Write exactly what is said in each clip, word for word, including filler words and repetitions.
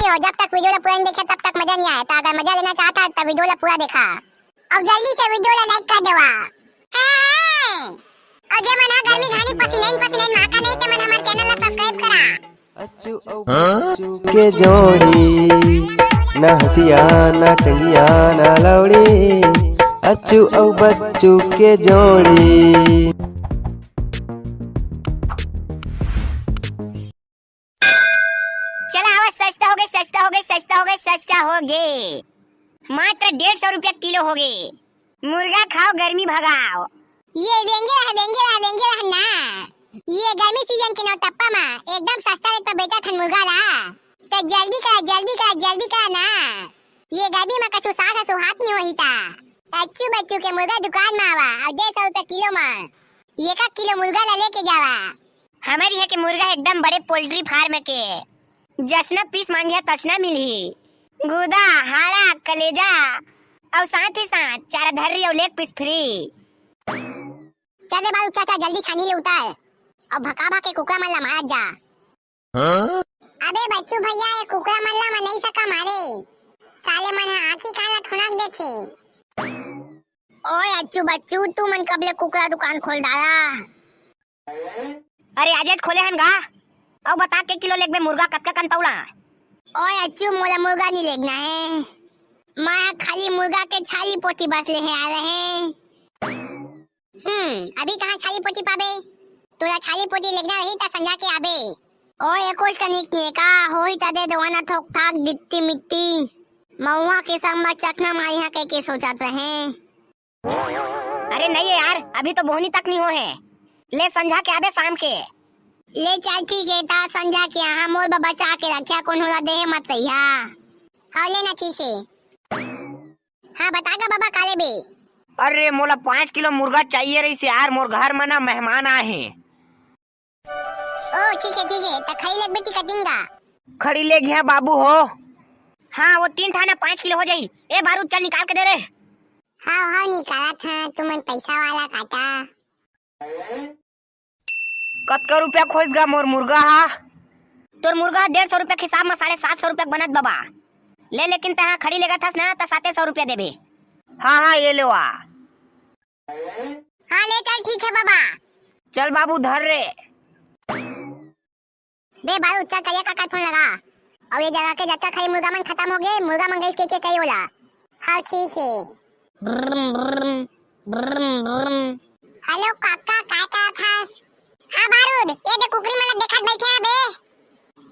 हो, जब तक video ला पूरा नहीं देखे, तब तक मजा नहीं आए। तो अगर मजा लेना चाहता है, तो video ला पूरा देखा। अउ जल्दी से video ला like कर देवा। हाँ, हाँ। अउ जे मन हा गर्मी घानी पसीना पसीना माका नहीं, ते मन हमार channel ला subscribe करा। अच्चू अउ बच्चू के जोड़ी, ना हंसिया, ना टंगिया, ना लौड़ी। अच्चू अउ बच्चू के जोड़ी। चला आवा, सस्ता हो गे, सस्ता हो गे, सस्ता हो गे, सस्ता हो गे। मात्र डेढ़ सौ रुपया किलो हो गे। मुर्गा खाओ, गर्मी भगाओ। ये रेंगे रहा, रेंगे रहा, रेंगे रहा ना। ये गर्मी season के नौतप्पा मा एकदम सस्ता रेट पर बेचत हन मुर्गा ला। तो जल्दी करा, जल्दी करा, जल्दी करा ना। ये गर्मी मा कछु साग हा सुहात नहीं होही ता। अच्चू बच्चू के मुर्गा दुकान मा आवा अउ डेढ़ सौ रुपया किलो मा एक एक किलो मुर्गा ला लेके जावा। हमर इहाँ के मुर्गा एकदम बड़े poultry farm के, जसना piece मांगिहा तसना मिलही। गुदा, हाड़ा, कलेजा अउ साथ ही साथ चारा धर्री अउ leg piece free। चल रे बालू चाचा, जल्दी छानी ले उतार अउ भका भके कुकरा मन ला मारत जा। हाँ? अबे बच्चू भैया, ये कुकरा मन ला मनई सका मारे, साले मन हा आँखी कान ला ठुनक देथे। ओए अच्चू बच्चू, तू मन कब ले कुकरा दुकान खोल डाला? अरे आजेच खोले हन गा। अउ बता के किलो लेगबे मुर्गा, कतका कन पौला? ओए अच्चू, मोला मुर्गा नहीं लेगना है, मैं खाली मुर्गा के छाली पोती बस ले हे आ रहे। हम्म, अभी कहाँ छाली पोती पाबे? तोला छाली पोती लेगना रही त संझा के आबे। ओ, एकोच कनिक नहीं का? होही त दे देवा ना, थोक थाक दित्ती मिट्टी। महुआ के संग म चखना मारिहा कहिके सोचत रहे। अरे नहीं है यार, अभी तो बोहनी तक नहीं हो है। ले संझा के आबे शाम के। ले चल ठीक है, ता संझा के आहा, मोर बर बचा के रखिया, कोनो ला देहे मत कहिया। हाँ, लेना ठीक है। हाँ, बता गा बाबा, का लेबे? अरे, मोला पाँच किलो मुर्गा चाहिए रहिस यार, मोर घर म ना मेहमान आए हे। ओ, ठीक है, ठीक है, त खड़ी लेगबे कि कटिंगा? खड़ी लेगिहा बाबू हो। हाँ, वो तीन ठा ना पाँच किलो हो जाही। ए बारूद, चल निकाल के दे रे। हाँ, हाँ, निकालत हँव, तुमन पैसा वाला काटा। कतका रुपया खोइस गा मोर मुर्गा हा? तोर मुर्गा डेढ़ सौ रुपया के हिसाब म साढ़े सात सौ रुपया के बनत बबा। ले, लेकिन तैं हा खड़ी लेगत हस ना, त साते सौ रुपया देबे। हाँ, हाँ, ये लेवा। हाँ, ले चल, ठीक है बबा। चल बाबू, धर रे। बे बारू, चल करिया काका फोन लगा। अउ ये जगह के जतका खाली मुर्गा मन खतम हो गे, मुर्गा मन गइस कहिके कही ओला। हाँ, ठीक हे। ब्रुम, ब्रुम, ब्रुम, ब्रुम। हेलो काका, काय करत हस? हाँ बारूद, ये दे कुकरी मन ला देखत बइठे हँव बे।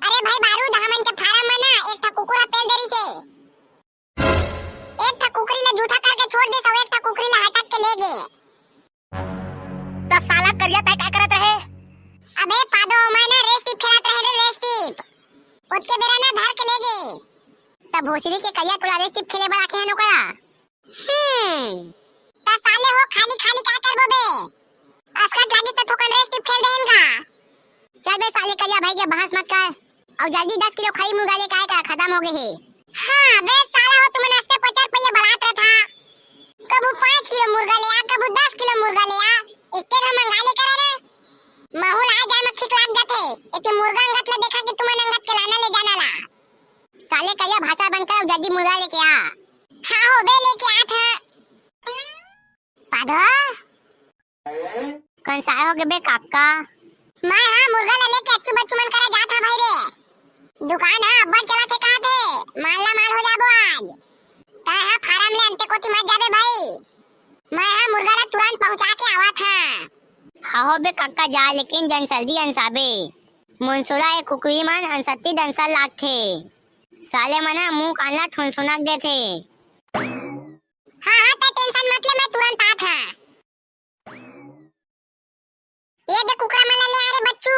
अरे भाई बारूद, हमन के फारम म ना एक ठा कुकुर ह पेल दे रिहिसे। एक ठा कुकरी ला जूठा करके छोड़ दे, सब एक ठा कुकरी ला हटक के ले गे। त साला करिया तैं काय करत रहे? अबे पादो, मैं ना रेस टिप खेलत रहे रे, रेस टिप। ओतके बेरा ना धर के ले गे। त भोसड़ी के करिया तोला रेस टिप खेले बर आखे हन ओकरा? हम्म। त साले हो खाली खाली काय करबो बे? असकट लागी त थोकन रेस टिप खेल देहन का? चल बे साले करिया भाई के बहस मत कर। अउ जल्दी दस किलो खरी मुर्गा लेके आय का, खतम हो गे हे। हाँ बे साला हो, तुमन अस्ते पचर पहिया बलात रथा। कभू पाँच किलो मुर्गा ले आ, कभू दस किलो मुर्गा ले आ। एके घा मंगा ले करा रे। महू ला जाए म ठीक लाग जाथे। एके मुर्गा अंगत ला देखा के तुमन अंगत के लाना ले जाना ला। साले करिया भाषा बंद कर अउ जल्दी मुर्गा लेके आ। हाँ हो बे, लेके आत हँव। पादो? कौन सा हो गे बे काका? मैं हाँ मुर्गा ला लेके अच्छू बच्चू मन करा जात हँव भाई रे। दुकान हाँ अब्बड़ चलत हे का बे? माल ला माल हो जाबो आज। तैं हाँ फारम ले अंते कोती मत जाबे भाई। मैं हाँ मुर्गा ला तुरंत पहुँचा के आवत हँव। हाँ हो बे काका जा, लेकिन जन सर्दी अंसाबे। मुनसुला ए कुकरी मन अंसत्ती दंसा लागथे। साले मन ह मुंह कान ला थुनसुनक देथे। हाँ, हाँ, तैं tension मत ले, मैं तुरंत आत हँव। ये दे कुकरा मन ला ले आ रे बच्चू।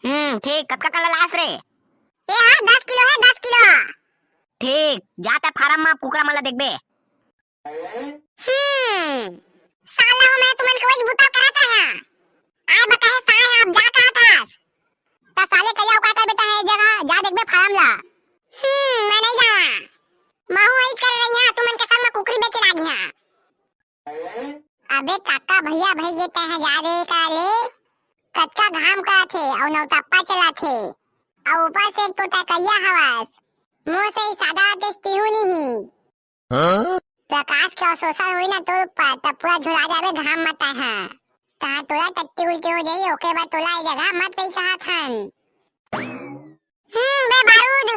हम्म, ठीक, कतका कन ला लास रे? ये हाँ, दस किलो हे, दस किलो। ठीक, जा तैं फारम म कुकरा मन ला देखबे। हम्म, साला हो मैं तुमन के वही बुता करत रहा। आय बकाहे साय हा, अब जा कहा थास। त साले कहिया उका कर बेटा है जगह, जा देखबे फारम ला। हम्म, मैं नहीं जावा। महू वही कर रही हाँ, तुमन के संग म कुकरी बेचे लागी हाँ। अबे काका भैया भाई ये तय है जा रे का ले। कतका घाम का थे अउ नौतप्पा चला थे। अउ ऊपर से एक तो तैं करिया हवस, मुंह से ही सादा आतिस तिहू नहीं। हाँ? प्रकाश के अवशोषण होई ना तोर ऊपर, तब पूरा झुरा जाबे घाम म तैं हा। तहां तोला टट्टी उल्टी हो जाई, ओके बाद तोला ए जगह मत कही कहत हन। हम्म, बे बारूद,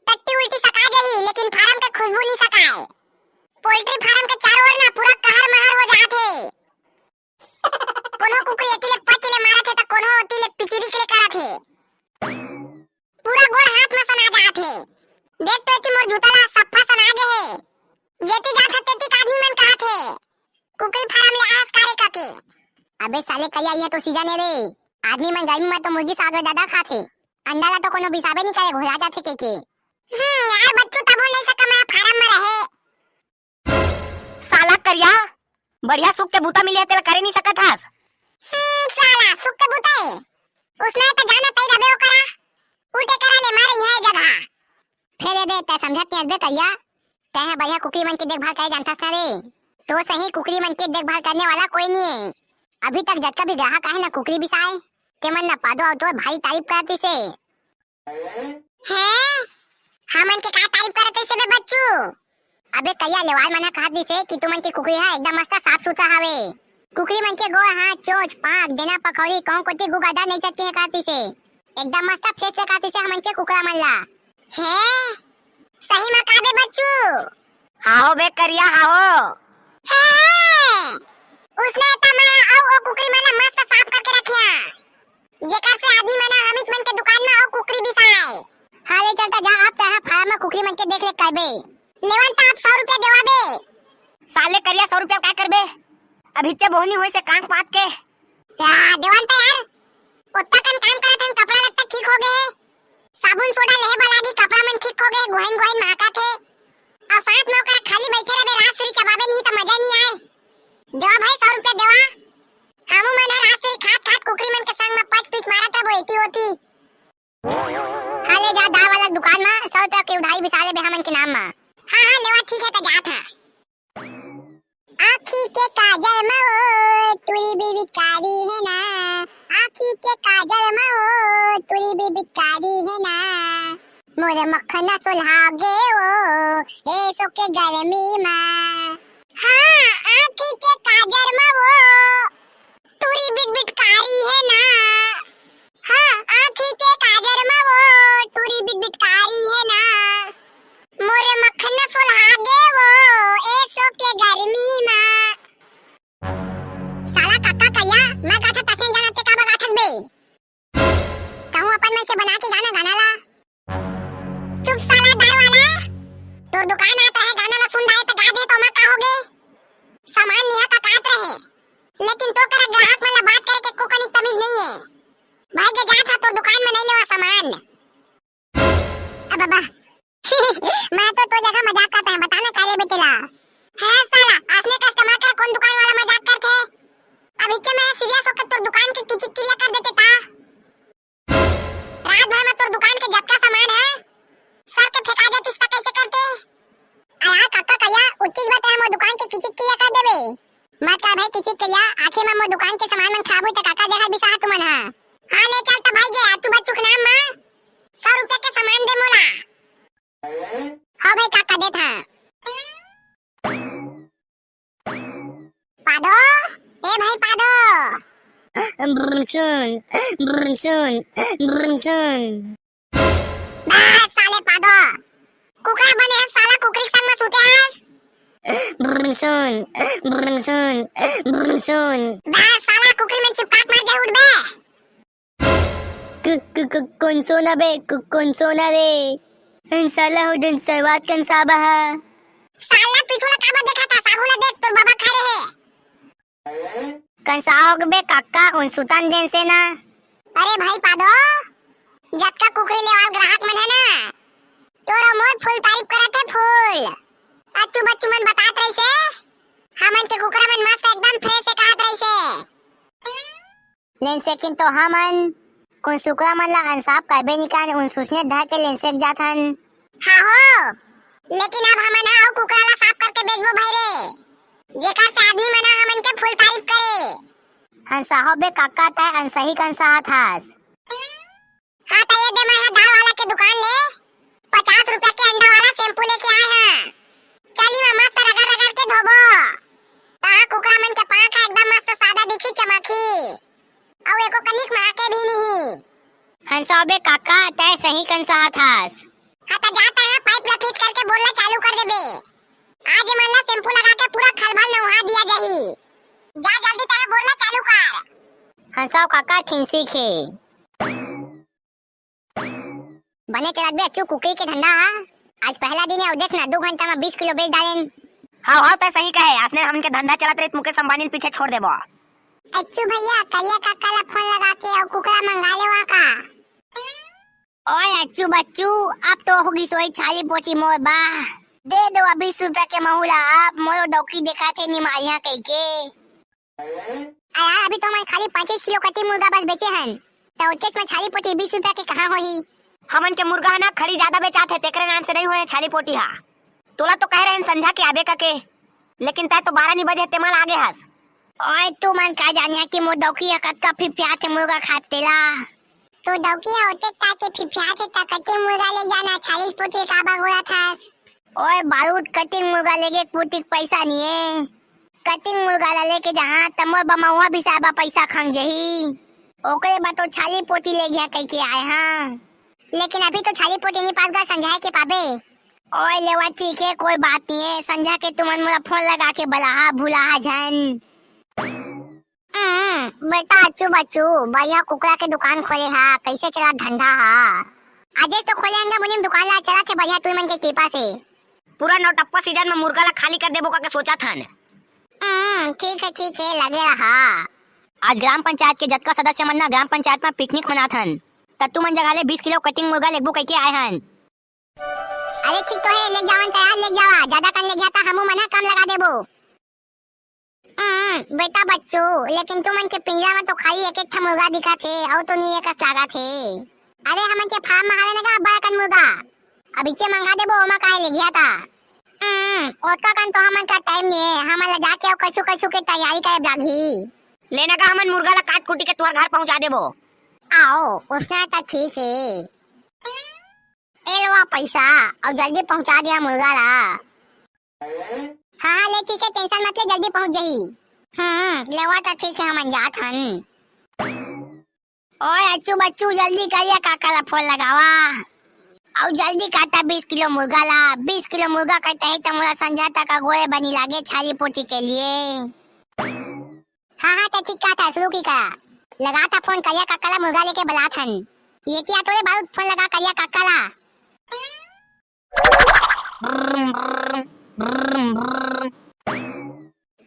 टट्टी उल्टी सका जाही, लेकिन फार्म के खुशबू नहीं सकाए। पोल्ट्री फार्म के चारों ओर ना पूरा कहर महर हो जात हे। कोनो कुकरी एती ले पच ले मारत हे, त कोनो ओती ले पिचुरी के ले करत हे। पूरा गोड़ हाथ म सना जात हे। देख तो एती मोर जूता ला सफ्फा सना गे हे। जेती जात हे, तेती आदमी मन कहत हे, "कुकरी फार्म ले आयस का रे?" कके। अबे साले करिया, ये तो सीजन हे रे। आदमी मन गर्मी म तो मुर्गी साग ल ज्यादा खाथे। अंडा ला तो कोनो बिसाबे नहीं करे, घोला जाथे के के। हम्म, यार बच्चू, तभो नहीं सका मैं फार्म म रहे। साला करिया, बढ़िया सुख के बूता मिले हे, तेला करे नहीं सकत हस। हम्म, साला सुख के बूता हे। उसने तो जाना तई रबे ओकरा। उल्टे करा ले मारे यहाँ जगह। फेर ए दे, तैं समझत नहीं हस बे करिया। तैं हा बढ़िया कुकरी मन के देखभाल करे जानथस ना रे। तो सही कुकरी मन के देखभाल करने वाला कोई नहीं हे। अभी तक जतका भी ग्राहक आए ना कुकरी बिसाए, ते मन ना पादो अउ तो भारी तारीफ करत रिसे। हैं? हमन के का तारीफ करत हे बे बच्चू? अबे करिया, लेवाल मन ह कहत रिसे कि तुमन के कुकरी ह एकदम मस्त साफ सुथरा हवे। कुकरी मन के गोड़ हाथ, चोंच, पांख, देना, पखौरी, कहूं कोती गुगादा नहीं चटके हे कहत रिसे। एकदम मस्त फ्रेश हे कहत रिसे हमन के कुकरा मन ला। हैं? सही म का बे बच्चू? हाहो बे करिया, हाहो। हैं? उसने त मैं अउ ओ कुकरी मन ला मस्त साफ करके रखिया। जेकर से आदमी मन ह हमीच मन के दुकान म अउ कुकरी बिसाए। हाँ ले चल त जा, अब तैं हा फार्म म कुकरी मन के देख रेख करबे। लेवन त आप सौ रुपया देवा बे। साले करिया, सौ रुपया काय करबे? अभी चे बोहनी होइस हे कांख पात के। या, देवन त यार, ओत्ता कन काम करत हन, कपड़ा लत्ता ठीक हो गे, साबुन सोडा लेहे बर लागी, कपड़ा मन ठीक हो गे, गोहिन गोहिन महकत हे। अउ साथ म ओकरा खाली बैठे रहे, राजश्री चबाबे नहीं त मजा नहीं आए। देवा भाई, सौ रुपया देवा। हमू मन ह राजश्री खात खात कुकरी मन के संग म पच पिच मारत रबो एती ओती। हाँ ले जा, दाल वाला दुकान म सौ रुपया के उधारी बिसा लेबे हमन के नाम म। हाँ हाँ, लेवा ठीक हे त जात हन। आँखी के काजल म ओ टुरी बिबिकारी हे ना, आँखी के काजल म ओ टुरी बिबिकारी हे ना, मोर मक्खन सोलहा गे ओ एसो के गर्मी म। हाँ, आँखी के काजल म ओ टुरी बिटबिटकारी हे ना। हाँ, आँखी के काजल म ओ टुरी बिटबिटकारी हे ना। मोरे मक्खन सोलहा गे ओ एसो के गर्मी म। साला कक्का करिया, मैं गाथत तइसने गाना ते काबर गाथस बे? कहूँ अपन मन से बना के गाना, गाना ला। चुप साला दाल वाला, तोर दुकान आत रहे, गाना ला सुन डारे त गा दे तो मैं का हो गे? सामान लिहा का कात रहे, लेकिन तो करा ग्राहक मन ला बात करे के कोकनी तमीज नहीं हे। भाई के जात हा तोर दुकान में नहीं लेवा सामान। अब बाबा, मैं तो तोर जगह मजाक करत हंव, बता ना का लेबे तेला। है साला, असने कस्टमर कर कौन दुकान वाला मजाक करथे? अब इच्चे मैं सीरियस होके तोर दुकान के किचिक किरिया कर देते ता। रात भर में तोर दुकान के जतका सामान है, सर के फेंका देतिस त कैसे करते? अया कक्का करिया, उचित बात है, मोर दुकान के किचिक किरिया कर देबे। मत कर भाई किचिक करिया, आखिर में मोर दुकान के सामान मन खराब होई त काकर जगह बिसाहा तुमन हा? हाँ ले चल त भाई गे, आचू बच्चू के नाम मा सौ रुपया के सामान दे मोला। हाँ भाई काका देत हा। पादो, ए भाई पादो। ब्रुमचुन, ब्रुमचुन, ब्रुमचुन। बस साले पादो, कुकरा बने हस साला, कुकरी के संग में सूते हस। ब्रुमचुन, ब्रुमचुन, ब्रुमचुन। बस साला कुकरी में चिपकात मार दे उठबे। क-, क-, क-, कौन सोना बे, क-, कौन सोना रे? साला हो जन सरवात कन साबा हा। साला पीछू ला काबर देखत हा, साबू ला देख, तोर बाबा खड़े हे। कंसा हो गे बे काका, उन सुतन देन से ना। अरे भाई पादो, जतका कुकरी लेवाल ग्राहक मन है ना, तोर मोर फुल तारीफ करत है, फुल। अच्चू बच्चू मन बतात रहिसे, हमन के कुकरा मन मस्त एकदम फ्रेश है कहत रहिसे। लेन से किन तो हमन कुन सुकरा मन ला अनसाफ करबे निकान उन सुसने धर के लेन से जाथन। हाँ हो, लेकिन अब हमन हा अउ कुकरा ला साफ करके बेचबो भाई रे, जेकर से आदमी मन हा हमन के फुल तारीफ करे। हंसा हो बे काका, तय अनसही कंसा हाथ हास। हाँ, त ये दे, मैं ह दार वाला के दुकान ले पचास रुपया के अंडा वाला shampoo लेके आए हँव। चल, इमा मस्त रगड़ रगड़ के धोबो। तहाँ कुकरा मन के पाँख ह एकदम मस्त सादा दिखी, चमकही। अउ एको कनिक महके भी नहीं। हंसाओ बे काका, तैं सही कन सहत हस। हाँ, त जा, तैं ह pipe ला fit करके बोर ला चालू कर देबे। आज एमन ला shampoo लगा के पूरा खलबल नहुआ दिया जाही। जा जल्दी, तैं ह बोर ला चालू कर। हंसाओ काका, ठिनसी खे। बने चलत बे अच्छू कुकरी के धंधा हा। आज पहला दिन हे, अउ देख ना, दू घंटा म बीस किलो बेच डालेन। हाँ, हाँ, तैं सही कहे। असने हमन के धंधा चलत रही, मुकेश अंबानी ल पीछे छोड़ देबो। अच्छू भैया, करिया काका ला फोन लगा के अउ कुकरा मंगा लेवा का? ओए अच्छू बच्चू, अब तो होगी सोई छाली पोती मोर बा। दे दो बीस रुपया के महू ला, अब मोरो डौकी देखाथे निमारिहा कहिके। अरे यार, अभी तो हमन खाली पच्चीस किलो कटिंग मुर्गा बस बेचे हन, त ओतेच में छाली पोती बीस रुपया के कहाँ होही? हमन के मुर्गा ह ना खड़ी ज्यादा बेचात हे, तेकरे नाम से नहीं होए छाली पोती हा। तोला तो कहे रहेन संझा के आबे कके, लेकिन तैं तो बारह नहीं बजे तेमा आगे हस। ओए, तुमन का जानिहा कि मोर डौकी ह कतका फिफियात हे मुर्गा खात तेला। तो डौकी ह ओतेक ताके फिफियात हे त कटिंग मुर्गा ले जाना, छालीस पोती काबर बोलत हस? ओए बारूद, कटिंग मुर्गा लेगे पोती के पैसा नहीं हे। कटिंग मुर्गा ला लेके जहाँ त मोर बमौहा बिसाए बा पैसा खंग जही। ओकरे बा तो छाली पोती ले गया कहिके आए हाँ। लेकिन अभी तो छाली पोती नहीं पास गा, संझा के पाबे। ओए लेवा ठीक हे, कोई बात नहीं हे, संझा के तुमन मोला फोन लगा के बलाहा, भुलाहा झन। हम्म, बेटा अच्छू बच्चू, बढ़िया कुकरा के दुकान खोले हा, कैसे चला धंधा हा? आजेच तो खोले हन गा मुनीम दुकान ला, चलत हे बढ़िया तुमन के कृपा से। पूरा नौटप्पा सीजन में मुर्गा ला खाली कर देबो कके सोचत हन। हम्म, ठीक हे, ठीक हे, लगे रहा। आज ग्राम पंचायत के जतका सदस्य मन ना ग्राम पंचायत में पिकनिक मनात हन, त तुमन जगह ले बीस किलो कटिंग मुर्गा लेगबो कहिके आए हन। अरे ठीक तो हे, लेग जावन तैयार लेग जावा, ज्यादा कन लेग गया त हमू मन ह कम लगा देबो। हम्म, बेटा बच्चू, लेकिन तुमन के पिंजरा में तो खाली एक एक ठा मुर्गा दिखत हे, अउ तो नहीं एकस लागत हे। अरे हमन के फार्म में हवे न गा बड़ा कन मुर्गा, अब इच्चे मंगा देबो, ओमा काहे लेग गया त। हम्म, ओतका कन तो हमन का टाइम नहीं हे, हमन ला जाके अउ कछु कछु के तैयारी करे लागही। ले न गा हमन मुर्गा ला काट कुटी के तुहर घर पहुंचा देबो। आओ, उसने त ठीक हे। ए लेवा पैसा, अउ जल्दी पहुंचा दिया मुर्गा ला। हाँ, हाँ, ले ठीक हे, tension मत ले, जल्दी पहुंच जाही। हम्म, लेवा त ठीक हे, हमन जात हन। ओए अच्छू बच्चू, जल्दी करिया काका ला फोन लगावा। अउ जल्दी काटा बीस किलो मुर्गा ला, बीस किलो मुर्गा कटही त मोला संझा तक अगोरे बनी लागे छाली पोती के लिए। हाँ, हाँ, त ठीक कहत हे, शुरू की करा। लगात हा फोन करिया काका ला, मुर्गा लेके बलात हन। ये तिया तोरे बारूद, फोन लगा करिया काका ला।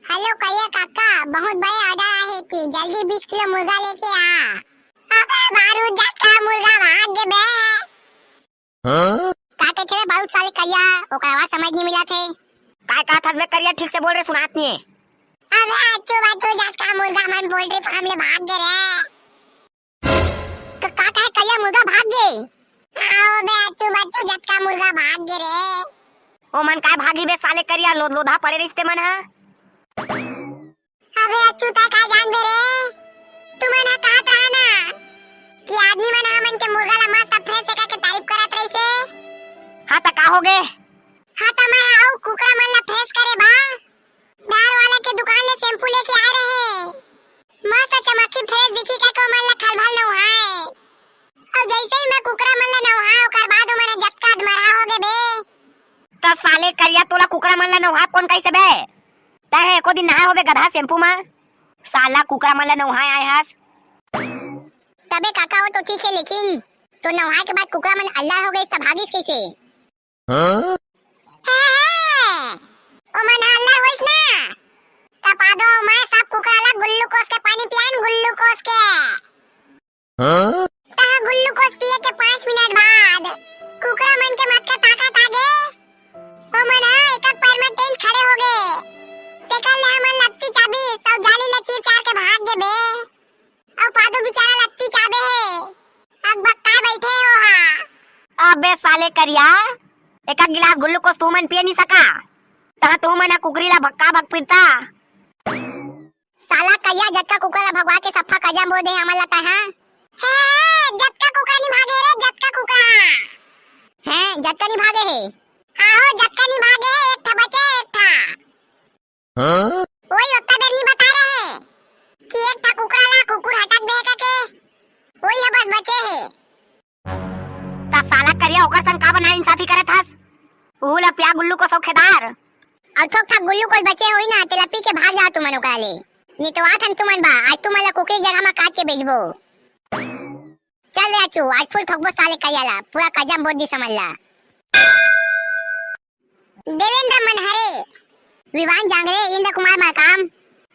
हेलो करिया काका, बहुत बड़े order आहे कि जल्दी बीस किलो मुर्गा लेके आ। अबे बारूद, जतका मुर्गा भाग गे बे। हाँ? का कहिथे रे बारूद साले करिया? ओकर आवाज समझ नहीं मिलत हे। काय कहत हस बे करिया? ठीक से बोल रे, सुनात नहीं हे। अबे अच्छू बच्चू, जतका मुर्गा मन poultry farm ले भाग गे रे। क-, का कहे करिया मुर्गा भाग गे? हाँ बे अच्छू बच्चू, जतका मुर्गा भाग गे रे। ओ मन काय भागी बे साले करिया, लोध लोधा पड़े रहिस ते मन ह। अबे अच्छू, तैं का जानबे रे? तुमन ह कहत रहा ना कि आदमी मन ह हमन के मुर्गा ला मस्त fresh करके तारीफ करत रहिसे। हाँ, त का होगे? हाँ, त मैं ह अउ कुकरा मन ला fresh करे बा दार वाला के दुकान ले shampoo लेके आए रहे। मस्त चमकही, fresh दिखही कहिके ओमन ला खलबल नहुआए। अउ जइसे ही मैं कुकरा मन ला नहुआए, ओकर बाद ओमन ह जतका अधमरहा होगे बे। त साले करिया, तोला कुकरा मन ला नहुआए कोन कहिसे बे? तैं ह एको दिन नहाए होबे गधा shampoo म। साला कुकरा मन ला नहुआए आए हस। तबे काका, वो तो ठीक हे, लेकिन तो नहुआए के बाद कुकरा मन अल्लर हो गइस त भागिस कइसे? हाँ? हे, हे, ओमन अल्लर होइस ना, त पादो मैं सब कुकरा ला glucose के पानी पियाएन, glucose के। हाँ? तहाँ glucose पिए के पाँच मिनट बाद कुकरा मन के मतका ताकत आगे, ओमन ह एक एक पैर में टेंस खड़े होगे। तेकर ले हमन लत्ती चाबिस अउ जाली ला चीर चार के भाग गे बे। अउ पादू बेचारा लत्ती चाबे हे, अकबकाए बइठे हे ओहा। अबे साले करिया, एक गिलास glucose तुमन पिए नहीं सका, तहाँ तुमन ह कुकरी ला भक्का भक पिरता। साला करिया, जतका कुकरा ला भगवा के सफा करिया बोल दे हमन ला तहाँ। हे, हे, जतका कुकरा नि भागे रे, जतका कुकरा। हैं, जतका नि भागे हे? हाँ हो, जतका नि भागे हे, एक ठा बचे, एक ठा। हाँ? वही ओत्ता देर नि बता रहे कि एक ठा कुकरा ला कुकुर हटक दे कके, वही ह बस बचे हे। त साला करिया ओकर संग का बना इंसाफी करत हस? उहू ला पिया गुल्लू को सौखेदार। अउ थोक थाक गुल्लू कोस बचे होई ना, तेला पी के भाग जाओ तुमन ओकरा ले। नि तो आथन तुमन बा, आज तुमन ला कुकरी जगह मा काट के बेचबो। चल रे अचू, आज फुल ठोकबो साले करिया ला, पूरा कजम बोत दी समझ ला। देवेंद्र मनहरे, विवान जांगरे, इंद्र कुमार मरकाम,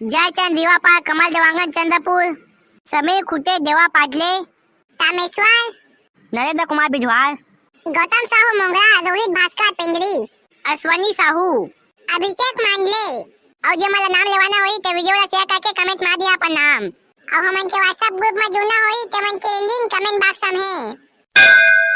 जयचंद रीवापार, कमल देवांगन चंद्रपुर, समीर खुटे देवा पाटले, तामेश्वर, नरेंद्र कुमार बिजवाल, गौतम साहू मोंगरा, रोहित भास्कर पेंगरी, अश्वनी साहू, अभिषेक मांडले, अउ जे मन ला नाम लेवाना होई ते वीडियो ला शेयर करके कमेंट मार दिया अपन नाम। अउ हमन के WhatsApp ग्रुप मा जुड़ना होई ते मन के लिंक कमेंट बॉक्स मा हे।